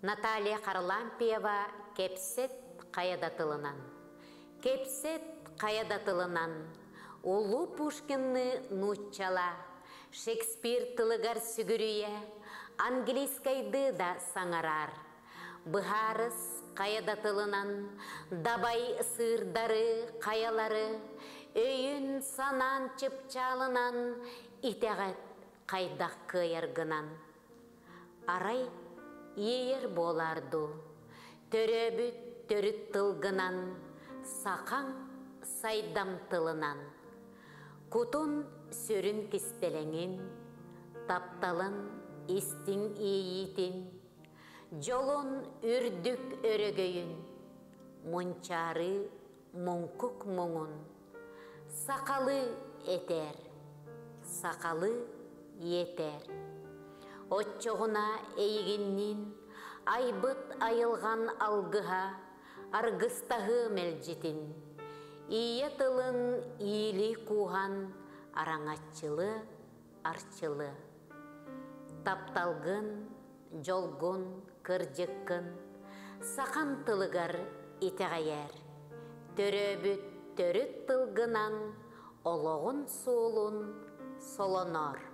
Наталья Харлампьева Кэпсэт хайа да тылынан. Кэпсэт хайа да тылынан. Улуу Пушкинны нууччала, Шекспир тылыгар сүгүрүйэ, английскайды да саҥараар. Быһаарыс хайа да тылынан дабай сыырдары, хайалары, өйүн-санаан чыпчаалынан итэҕэт хайдах кыайаргынан. Арай иэйэр буолаар дуу, төрөөбүт төрүт тылгынан, сахаҥ сайдам тылынан, кутун сүрүн кистэлэҥин, тапталын истиҥ иэйиитин, дьолун үрдүк өрөгөйүн, мунчаарыы муҥкук муҥун сахалыы этээр, сахалыы иэтээр. Оччоҕуна эйигинниин айбыт айылҕан алгыһа аргыстаһыы мэлдьитин, ийэ тылын иилии кууһан араҥаччылы арчылы. Тапталгын, дьолгун, кырдьыккын сахан тылыгар итэҕэйээр. Төрөөбүт төрүт тылгынан олоҕун суолун солоноор.